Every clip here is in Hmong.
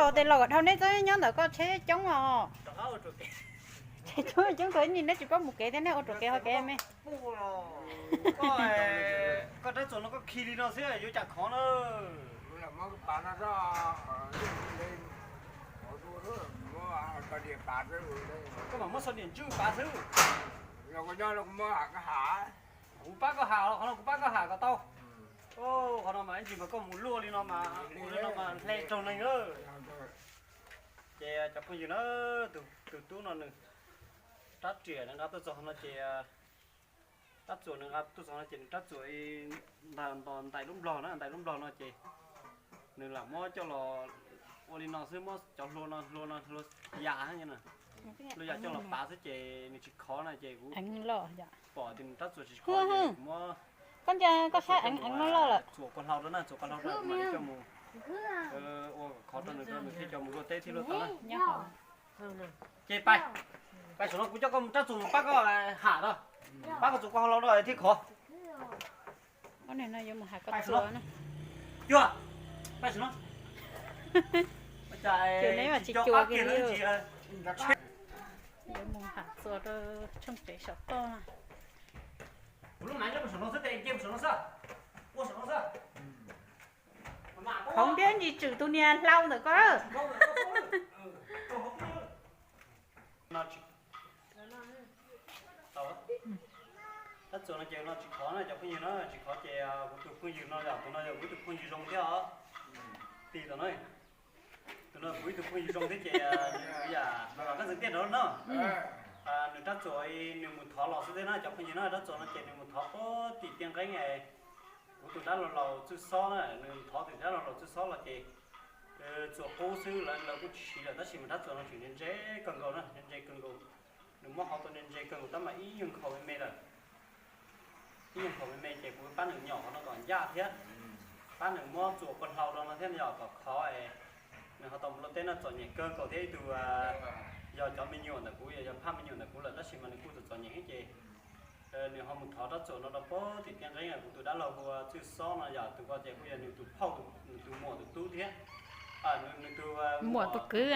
Tes los kom dhau neb txhob nyob ntawm koj tsheb coob os. Tsheb coob coob tau ib ntsis neb tsis paub mus kev thiab neb ua ruam kev ho kev me. Koj rab txuas no koj khi li no xwb yuav cas khov na. Koj mam muab xov diam ntswj pav xwb. Kuv pab koj ham, qhov no kuv pab koj ham kom tau. Qhov no mas ib ntsis mas koj mus luaj li no mas, ua li no mas hle raug neeg lawm. Ces cov phooj ywg na, tus tub no nws rab riam nws nqa tuaj txog no ces, rab txuas nws nqa tuaj txog no ces nws rab txuas ntais lub nplog na, ntais lub nplog no ces nws lam muab coj los ua li no xwb, muab cov hlua no, hlua no, hlua yam, hlua yam coj los pav xwb ces nws tsis khov na ces kuv pom tias nws rab txuas tsis khov ces kuv muab koj nca koj saib eev eev loj loj lawm, txuas kua hlau rau na, txuas kua hlau rau mam li coj mus ua khov rau nws, rau nws thiaj coj mus luaj teb thiab luaj tau na. Ces pais, pais saum no kuv coj koj mus rab txuas mus pab koj ham rau, pab koj txuas kua hlau rau thiaj khov. Ob niag no yuav mus ham koj txuas na. Cuag, pais saum no. Ces neb mas tsis cuag kiag li. Yuav mus ham txuas rau tshooj tsev saum toj na. Kuv lub maiv nyob saum no xwb, tes cia saum no xwb, ua saum no xwb. Khoov ntiab ntsis tswm tus niag hlau ntawm koj. Rab txuas no ces no tsis khov na cov phooj ywg na, tsis khov ces kuv tus phooj ywg no yog, tus no yog kuv ib tug phooj ywg zoo thiab os. Tig tom no, tus no kuv ib tug phooj ywg zoo thiab ces nws yam no los koj ntxeev tiaj rau no. Nws rab txuas nws mus thov los xwb thiab na cov phooj ywg na, rab txuas no ces nws mus thov puag tim tiaj nqeeb. Kuv tus dab laug laus txwj xob na, nws thov tus dab laug laus txwj xob los ces txuas qub xwb lawv, lawv kuj tsis siv lawm tab sis mas rab txuas no tseem ntse ntse kawg nkaus na, ntse ntse kawg nkaus. Nws muab hov tau ntse ntse kawg nkaus tab mas ib nyuag nkhaus me me lawm. Ib nyuag nkhaus me me ces kuv pab nws nyom hov no kom ncaj thiab, pab nws muab txuas kua hlau rau no thiab yog kom khov es nws ho tau mus luaj teb no txom nyem kawg nkaus thiab ib tug yog cov me nyuam ntawm kuv, yog, yog phaj me nyuam ntawm kuv lawm tab sis mas nws kuj txom txom nyem thiab ces nws ho mus thov rab txuas no rau puag tim tiaj nqeeb. Kuv tus dab laug hu ua Txwj Xob no yog tus ko ces kuj yog nws tus phauj, nws tus muam tus tub thiab. Nws tus muam tus kwv,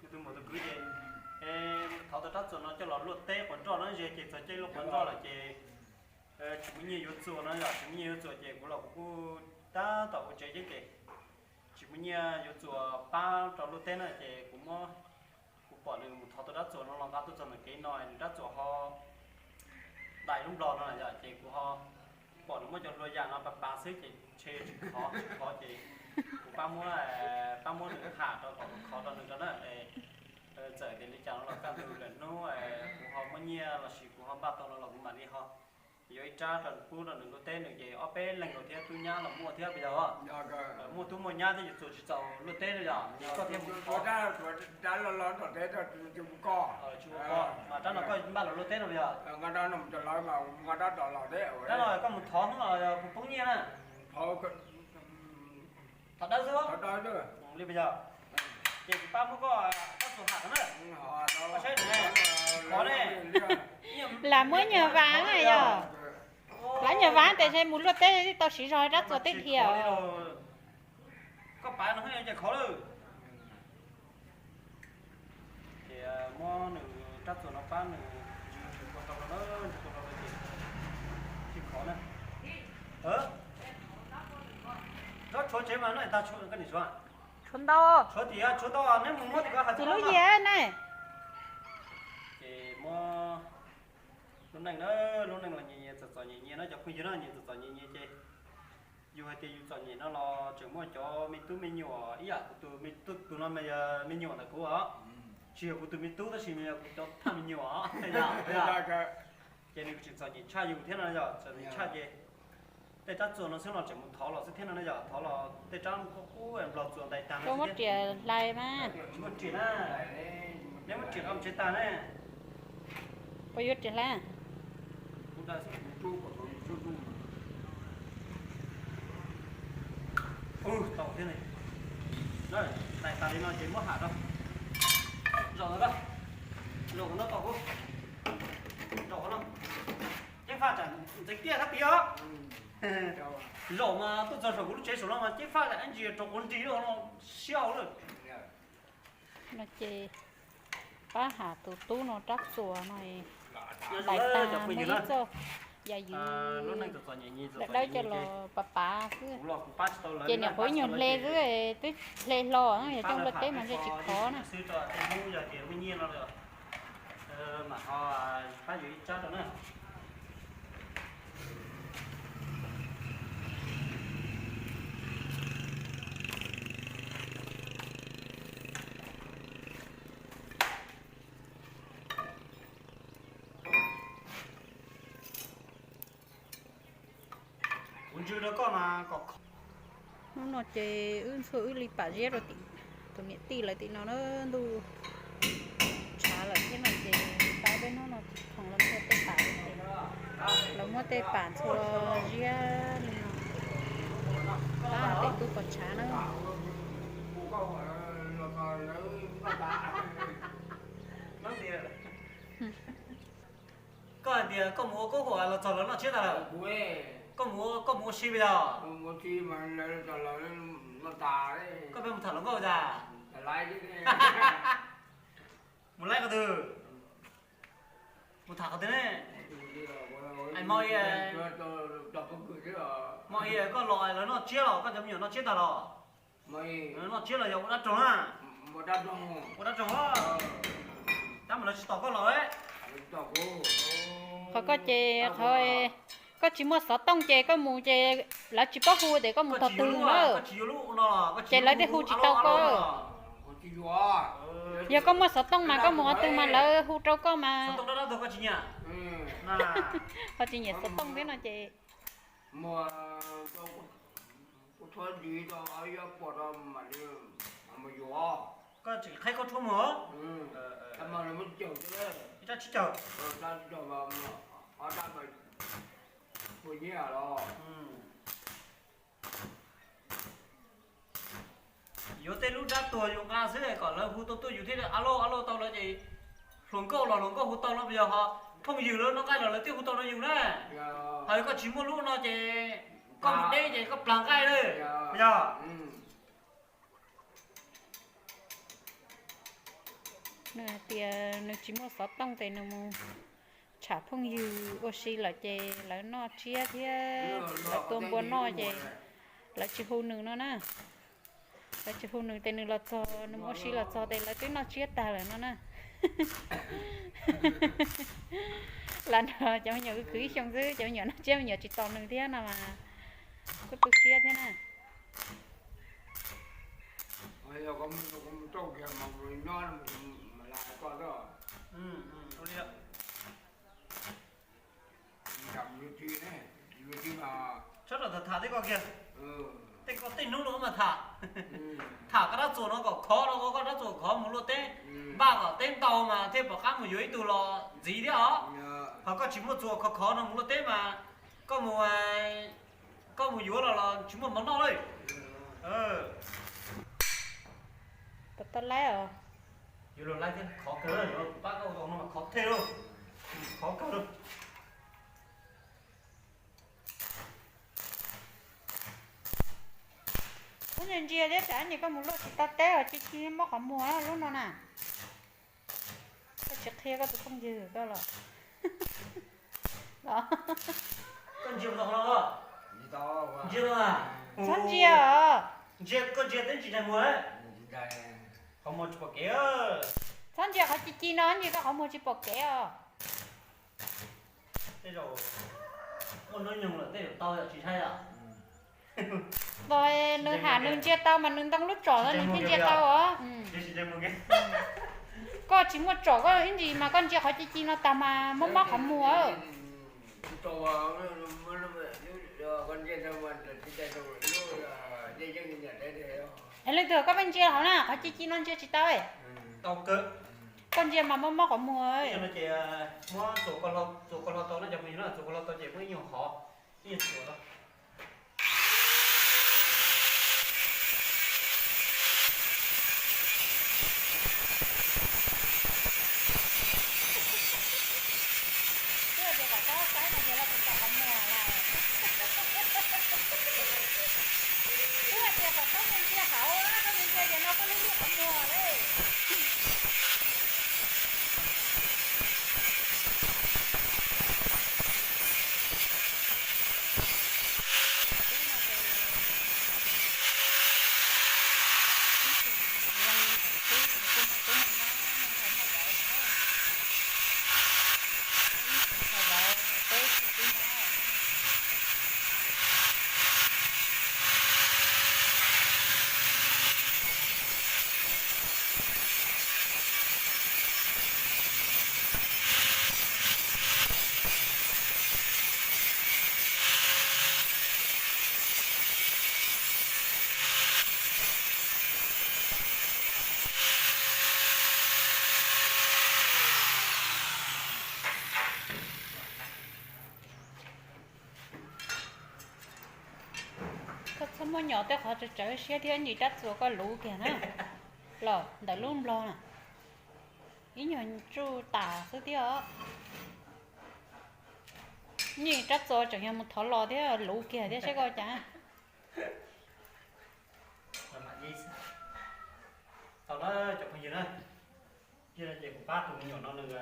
nws tus muam tus kwv ces thov tau rab txuas no coj los luaj teb quav nroj no ze ces txog caij luaj quav nroj lawm ces tsis muaj nyiaj yuav txuas no yog tsis muaj nyiaj yuav txuas ces kuv los kuv kuj tab tom ua tsev thiab ces tsis muaj nyiaj yuav txuas pab rau luaj teb na ces kuv muab, kuv pom nws mus thov tau rab txuas no los nqa tuaj txog ntawm kev no nws rab txuas ho ntais lub nplog no yog ces kuv ho pom nws muab cov hlua yam no pav pav xwb ces ntshe tsis khov, tsis khov ces kuv pab muab, pab muab nws ham rau kom khov rau nws rau na. Txawm tias li cas no los kaj ntug lwm hnub kuv ho muaj nyiaj los sis kuv ho npaj tau no los kuv mam li ho yuav ib rab rau pub rau nws luaj teb nws ces ob peb leeg nkaus thiab tub nyab los muaj thiab puas yog? Muaj tub muaj nyab thiab yuav txuas tsis txaus luaj teb no yog koj thiaj mus thov. Tsis ua koj mas rab no koj npaj los luaj teb no puas yog? Rab no koj mus thov hnub no puas poob nyiaj na? Thov dawb xwb li puas yog? Ces kuv pab muab koj rab txuas ham na, koj saib ne, khov ne. Lam muab nyuag vas na yog, lam nyuag vas tes ntshe mus luaj teb tau siv zog rab txuas tej dhia. Koj pav no ces khov lawm. Ces muab nws rab txuas no pab nws ntsws ntsws kua hlau rau na, ntsws kua hlau rau ces thiaj khov na. Tsob tshuav tsev mas no tag, koj niam tshuav? Tshuav ntau. Tshuav tias tshuav ntau neb mus muab tim ko hais txog lub yias ne. Ces muab lub neej na, lub neej los nyias nyias txom txom nyem nyias na cov phooj ywg na, nyias txom txom nyem nyias ces yus hais tias yus txom nyem no los tseem muaj cov me tub me nyuam ib yam kuv tus me tub, tus no mas yog me nyuam ntawm kuv os. Tsis yog kuv tus me tub tab sis mas yog kuv cov thaj me nyuam os. Ces nws tseem txom nyem tshaj yus thiab no yog txom nyem tshaj ces tej rab txuas no xwb los tseem mus thov los xwb thiab no yog thov los tej rab qub qub nplog txuas ntais tag no xwb thiab. Muab riam hlais mas. Tsis muaj riam na. Neb muab riam kom tsev tag ne. Puas yuav riam hlais? Tau thiab ne. Ntais tas li no ces muab ham rau. Zaum no, zaum no tos kuv. Zaum no. Ceeb faj tsam ntxeev tiaj thab pis os. Zaum mas tuaj txog saum kuv lub tsev saum no mas ceeb faj tsam ib ntsis rau quav nrig no siab hauv lawm. No ces pab has tus tub no rab txuas no, ntais tas muaj ib txoj yam ywm dawb dawb coj los pav pav xwb. Ces nyuam qhuav ib nyuag hle xwb, twb hle hlo, yog coj npua teb mas ntshe tsis khov na. Hnub no ces wb ntxhua wb li pam ziab rau tim tus niam tij lawv tim no na, ntuj tshav lawm thiab no ces pab peb hnub no khoom los ntxhua tej pam ces lawv muab tej pam ntxhua ziab li no pab hauv pem ntuj pos tshav na. Koj hais tias koj mus ua koob haum los txog lawv noj tsiab tag lawm. Koj mus, koj mus ua si puas yog? Koj pheej mus tham hluas nkauj tas? Mus laib qhov twg? Mus tham qhov twg ne? Hmo, hmo i koj los lawv noj tsiab los koj cov me nyuam noj tsiab tag los? Noj tsiab los yog ua dab roog na? Ua dab roog. Tab mas lawv tsis tos koj los. Qhov koj ces qhov koj tsis muaj xov tooj ces koj mus ces lawv tsis paub hu tias koj mus tog twg lawm. Ces lawv thiaj hu tsis tau koj. Yog koj muaj xov tooj mas koj mus qhov twg mas lawv hu rau koj mas. Ho tsis nyiam xov tooj thiab no ces Koj tsis qhaib koj tshuab mus. Ib rab tsib caug. Yuav tej lub dab tuag yus nqa xwb kom lawv hu tau tuaj yus thiaj li alo alo tau lawv ces hluas nkauj los hluas nkauj hu tau no, yog ho phooj ywg lawv noj nqaij los lawv twb hu tau rau yus na. Ho yog koj tsis muaj lub no ces koj mus deb ces koj plag nqaij lawm, yog. Nws hais tias nws tsis muaj xov tooj ces nws mus tsham phooj ywg ua si lawm ces lawv noj tsiab thiab lawv tua npua noj ces lawv tsis hu nws no na. Lawv tsis hu nws ces nws los txog, nws mus ua si los txog ces lawv twb noj tsiab tag lawm no na. Lam nrog cov me nyuam khwv ib xyoos xwb, cov me nyuam noj tsiab me nyuam tsis tos nws thiab no mas kuj tu siab thiab na. Txhob rau tham tham tej ko kiag. Tej ko tej hnub no mas tham, tham koj rab txuas no kom khov no, koj rab txuas khov mus luaj teb, npaj kom teb ntau mas thiaj pom qab mus yuav ib tug los ntxiv thiab os. Ho koj tsis muaj txuas khov khov no mus luaj teb mas koj mus, koj mus yuav los los tsis muaj mov noj lawm. Puas tau laib os? Yuav luag laib thiab khov kawg, yuav pab koj ua no mas khov thiab lauj. Khov kawg lauj. Koj ntsia ntsia thiab tsam ib ntsis koj mus luaj tsis tau teb os, ci ci mob qhov muag lub no na. Koj tsis qhia koj tus phooj ywg koj los? Los. Koj ntsia mus tau qhov no, ntsia tau a? Txhob ntsia os. Ntsia, koj ntsia teb tsis nraim muag, qhov muag tsis pom kev. Txhob ntsia qhov ci ci no, ntsia koj qhov muag tsis pom kev os. Tej zaum muaj hnub nyoog lawm tej zaum tau yom, tsis ntshai yom. Los nws ham nws ntsia tau mas nws ntoo lub tsom no nws thiaj ntsia tau os. Koj tsis muaj tsom koj ib ntsis mas koj ntsia qhov ci ci no tag mas mob mob qhov muag. Es leej twg koj pheej ntsia hauv na, qhov ci ci no ntsia tsis tau. Koj ntsia mas mob mob qhov muag. Ces muab txuas ko hlo tau na cov phooj ywg na, txuas ko hlo tau ces muab ib nyuag hov, ib nyuag txuas tau. Twb hais tias kom txhob mus ntsia hauv na, koj mus ntsia ces no koj lub lub qhov muag lauj. Muaj nyom tej qhov tsawv tsawv siab thiab nyias rab txuas koj luv kiag na. Los ntawm lub nplog na, ib nyuag tsuj tas xwb thiab os. Nyias rab txuas tseem yog mus thov los thiab luv kiag thiab seb koj cas. Tau na cov phooj ywg na, yog no ces kuv pab tus me nyuam no nws,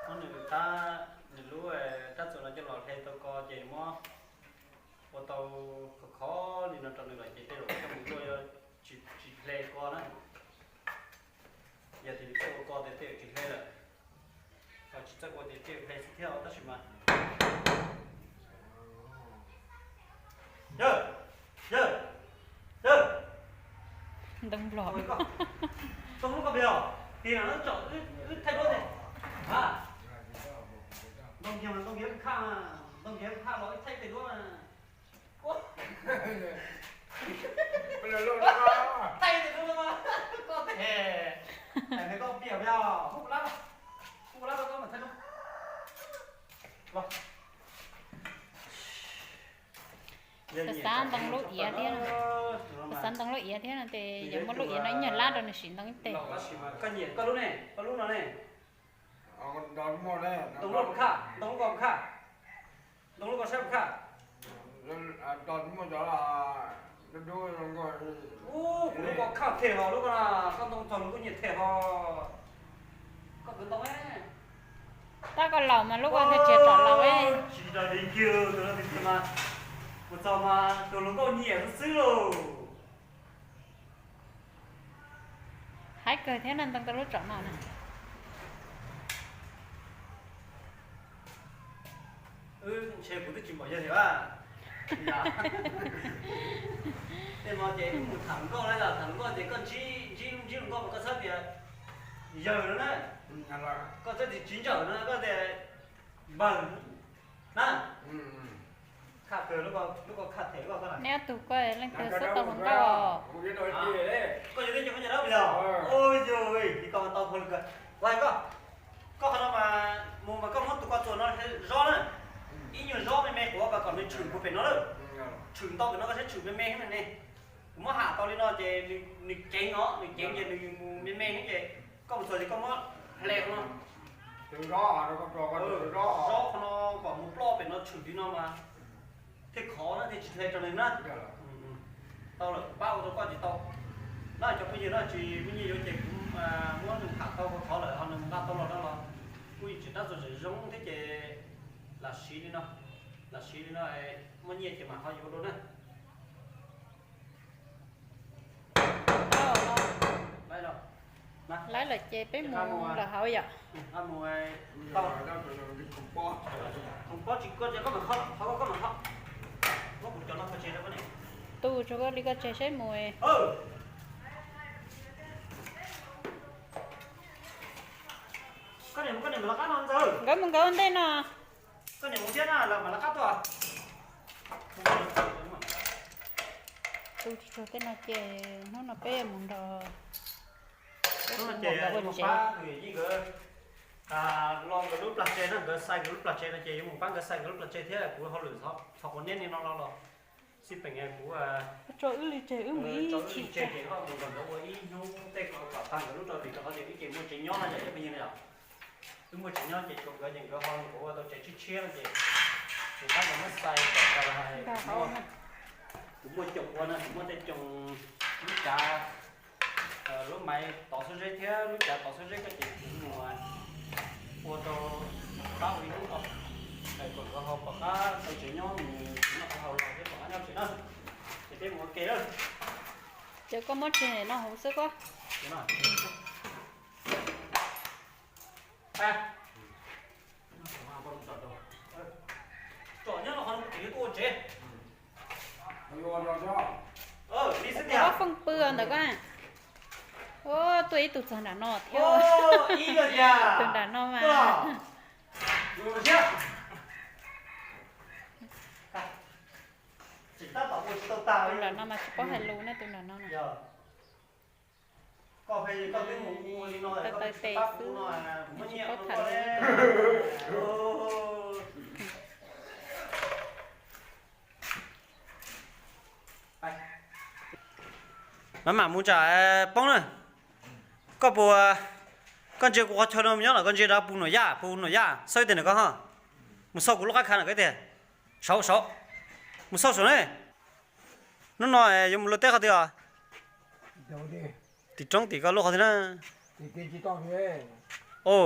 muab nws rab, nws lub rab txuas no coj los hle tau ko ces muab ua tau khov khov li no rau nws lawm ces tej zaum coj mus luaj tsis hle ko na. Yog tias nws txawj ua ko ces tej zaum tsis hle lawm. Tsis txawj ua ces tej zaum hle xwb thiab tab sis mas. Yawg, yawg, yawg. Ntoo nplog. Ntoo lub ko pem os, tig no tsom wb thaij duab ne. Ntoo kiag mas ntoo kiag khaj, ntoo kiag khaj los wb thaij pem duab na. Thaij pem duab na, koj tes, koj piam pem os, muab kuv lab, muab kuv lab rau koj mam thaij duab. Xav xav ntoo lub iav thiab, xav ntoo lub iav thiab no ces yuav muab lub iav no ib nyuag lab rau nws sim ntoo ib teg. Koj nyiam koj lub ne, koj lub no ne. Ntoo lub ko khaj, ntoo lub ko khaj, ntoo lub ko saib ko khaj. Ub, kuv lub ko khaj them ho lub ko na, koj ntoo txog nws kuj nyiam them ho. Koj kwv ntoo. Tab koj laus mas lub ko thiaj tsis tsom laus. Tsis tau li kiag tus no tiag tiag mas, kuv txog mas tus hluas nkauj nyiam xwb xwb lauj. Haib kawg thiab na ntoo koj lub tsom no na. Ntshe kuv twb tsis npaum yawg thiab. Tej no ces wb mus tham hluas nkauj na, yog tham hluas nkauj ces koj ntsib, ntsib, ntsib hluas nkauj mas koj txhob tias yawg no na, koj txhob tias txiv ntxawm no, koj tias npawg na. Khaj kawg, lub ko khaj them koj. Neb ob tug koj leej twg xub tau hluas nkauj? Koj yog nej cov koj nyiam dab yog? Ua yog li ko tau kawg. Kuv hais koj, koj qhov no mas mus mas koj muab tus ko txuas no zob na, ib nyuag zob me me quav kom kom nws tshwm kuv pem no lawm. Tshwm ntau pem no koj saib tshwm me me ne. Kuv muab ham tau li no ces nws ceev os, nws ceev ces nws mus me me xwb ces koj mus txog ces koj muab hle no. Zob qhov no kom mus ploj pem no tshwm li no mas thiaj khov na, thiaj tsis hle rau nws na. Tau lawm, pab ua rau koj ces tau. Na cov phooj ywg na, tsis muaj nyiaj yuav ces kuv muab nws tham tau khov khov lawm ho nws nqa tau los no los kuj yeej tseem rab txuas tseem zoo thiab ces lam siv li no, lam siv li no, muaj nyiaj ces mam ho yuav dua na. Lawv lawm ces peb mus lawm hauv yom. Tu tsuav koj li koj tseg saib mus. Nkawd mus nkawd ua ntej no. Tu tsuav tej no ces hnub no peb mus nrog, peb mus nrog ua tsev. Los nkawd lub plag tsev na, nkawd xais nkawd lub plag tsev no ces yuav mus pab nkawd xais nkawd lub plag tsev thiab kuv hauj lwm txhov khuav neb li no los los xij peem kuv tso wb li tseg, wb mus ib chim tseg ces koj mus nrog nkawd ua ib hnub tej kom kom tag nkawd lub rau tim rau qhov tias wb ces muaj tsev nyob no yom, cov phooj ywg na yom. Wb muaj tsev nyob ces tsuas nkawd ces nkawd ho kuv ua tau tsev tshiab tshiab no ces kuv pab nkawd muab xais kom tag, kuv muaj coom ua no, kuv muaj tej coom lub cav, lub maiv tov xuab zeb thiab lub cav tov xuab zeb ko ces kuv mus ua rau pab ua ib hnub ko, kom nkawd ho pom qab tau tsev nyob mus tsis noj qab hau los thiab pom qab nyob tsev na. Ces peb mus ua ke lawm. Ces koj muab tsev no hauv xwb koj. Ua fooj pw ntawm koj. Tuaj ib tug txog nram no thiab. Tus nram no mas. Tus nram no mas tsis paub hais lus ne, tus nram no na. Taw taw tes xwb, tsis paub tham lus. Maj mam mus tsam poob na. Koj puas, koj ntsia kuv qhov chaw no nyob los koj ntsia rau puag Nuam Yaj, puag Nuam Yaj xauj tiag na koj ho. Mus xauj kuv lub qab khav na koj tiag. Saud saud, mus xauj saud ne. Hnub no yuav mus luaj teb qhov twg os? Tim roob tim koj luaj qhov twg na?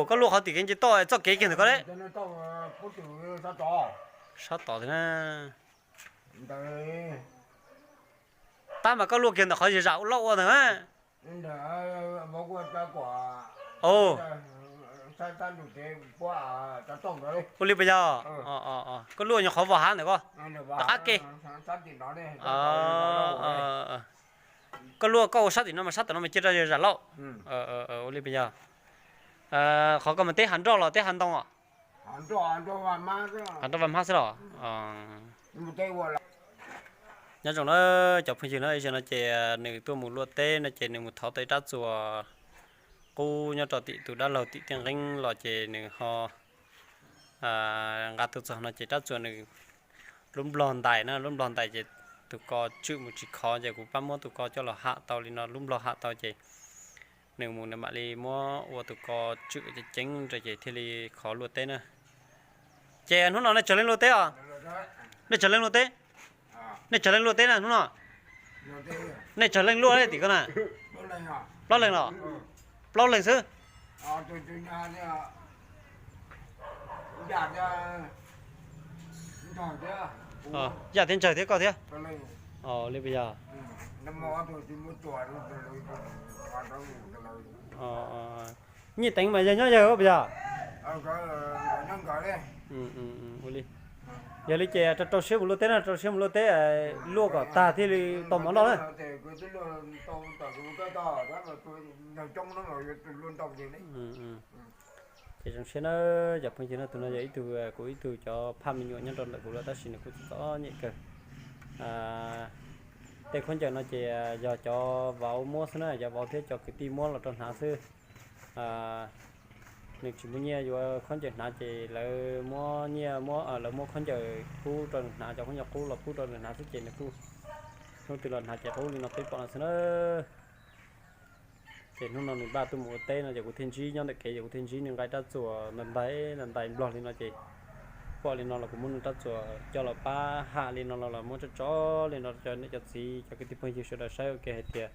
Koj luaj qhov tim kev nce toj txoj kev kiag ntawm koj le. Sab tod twg na. Tab mas koj luaj kiag ntawm qhov zam loj ua ntawd na. Ua li puas yog? Koj luaj nyuag qhov vos hav ntawm koj, tom qab ke. Koj luaj koj ua sab tim no mas sab tom no mas cia rau zam loj. Ua li puas yog? Qhov koj mus teb hav nroj los teb hav ntoo os? Hav nroj vam hmab xwb los? Nyob zoo na cov phooj ywg na, ib zaug no ces nws tuaj mus luaj teb no ces nws mus thov tau ib rab txuas qub nyob rau tim tus dab laug tim Tiaj Nqeeb los ces nws ho nqa tuaj txog no ces rab txuas nws lub nplog ntais na, lub nplog ntais ces tus ko tswm mus tsis khov ces kuv pab muab tus ko coj los ham tau li no, lub nplog ham tau ces nws mus nws mam li muab ua tus ko tswm ceev ceev rau ces thiaj li khov luaj teb na. Ces hnub no nej tsawg leej luaj teb os? Nej tsawg leej luaj teb? Nej tsawg leej luaj teb na hnub no? Nej tsawg leej luaj tim koj na? Plaub leeg los? Plaub leeg xwb. Yaj thiab Ntsawg thiab koj thiab. Li puas yog? Nyiaj Teev mas yawg nyob yawg puas yog? Yog li ces rau rau siab mus luaj teb na, rau siab mus luaj teb, luaj kom tag thiaj li tau mov noj na. Ces zoo siab na cov phooj ywg na, tus no yog ib tug kuv ib tug cov phaj me nyuam nyob rau ntawm kuv lawm tab sis nws kuj txom txom nyem kawg. Tej khaub ncaws no ces yog cov vauv muab xwb na, cov vauv thiab cov kwv tij muab los rau hnav xwb. Nws tsis muaj nyiaj yuav khaub ncaws hnav ces lawv muab nyiaj muab, lawv muab khaub ncaws qub rau nws hnav, cov khaub ncaws qub los pub rau nws hnav xwb ces nws kuj hnub twg los hnav ces qub li no peb pom no xwb na. Ces hnub no nws npaj tuaj mus ua teb no ces kuv thiaj ntsib nyob ntawm kev ces kuv thiaj ntsib nws nqa rab txuas ntais ntais ntais nplog li no ces pom li no los kuv muab nws rab txuas coj los pab ham li no los los muab tso tso li no rau cov niam cov txiv cov kwv tij phooj ywg sawv daws saib ua ke hais tias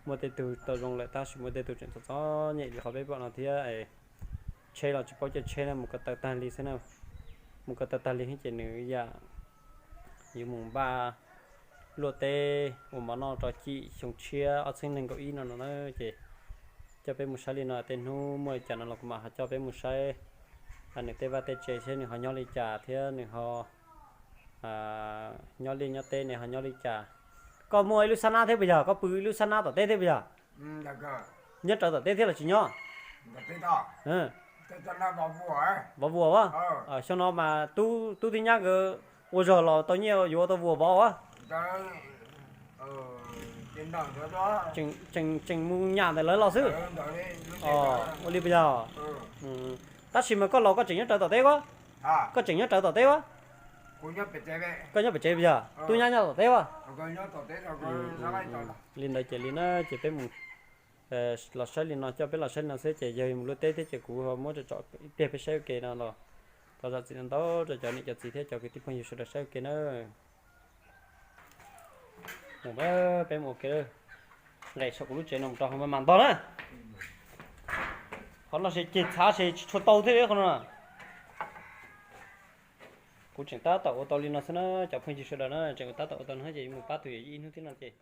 muaj tej tug tau zoo lawm tab sis muaj tej tug tseem txom txom nyem li qhov peb pom no thiab. Tsheb los tsis paub caij tsheb na, mus ko taw tag li xwb na. Mus ko taw tag li ces nws yam yuav mus npaj luaj teb ua mov noj rau cim xyoo tshiab ob txhiab nees nkaum ib no no na. Ces coj peb mus saib li no, tej hnub muaj li cas no los kuv mam ho coj peb mus saib nws tej vaj tej tsev seb nws ho nyob li cas thiab nws ho nyob liaj nyob teb nws ho nyob li cas. Koj muaj ib lub xab nab thiab puas yog? Koj pw ib lub xab nab tom teb thiab puas yog? Nyob rawv tom teb thiab los tsis nyob? Vov vuas a? Xyoo no mas tub tub tib nyab nkawd ua zog los tau nyiaj yuav tau vuas vov a? Tseem mus nyam ntawm lawv los xwb. Ua li puas yog? Tab sis mas koj los koj tseem nyob rawv tom teb a? Koj tseem nyob rawv tom teb a? Koj nyob pem tsev puas yog? Tub nyab nyob tom teb a? Li ntawd ces li na ces peb mus los saib li no, coj peb los saib li no xwb ces yog mus luaj teb thiab ces kuv muab tsom tsom ib pliag peb saib ua ke no los thov zam txim ntau rau cov niam cov txiv thiab cov kwv tij phooj ywg sawv daws saib ua ke na. Peb mus ua ke, nqes saum kuv lub tsev no mus rau hauv mas mas ntog na. Qhov no ces ceg txhav ces tsis tshua tau thiab li qhov no. Kuv tseem tab tom ua tau li no xwb na cov phooj ywg sawv daws na, tseem tab tom ua tau no ces mus pab tus yawm yij ib hnub thiab no ces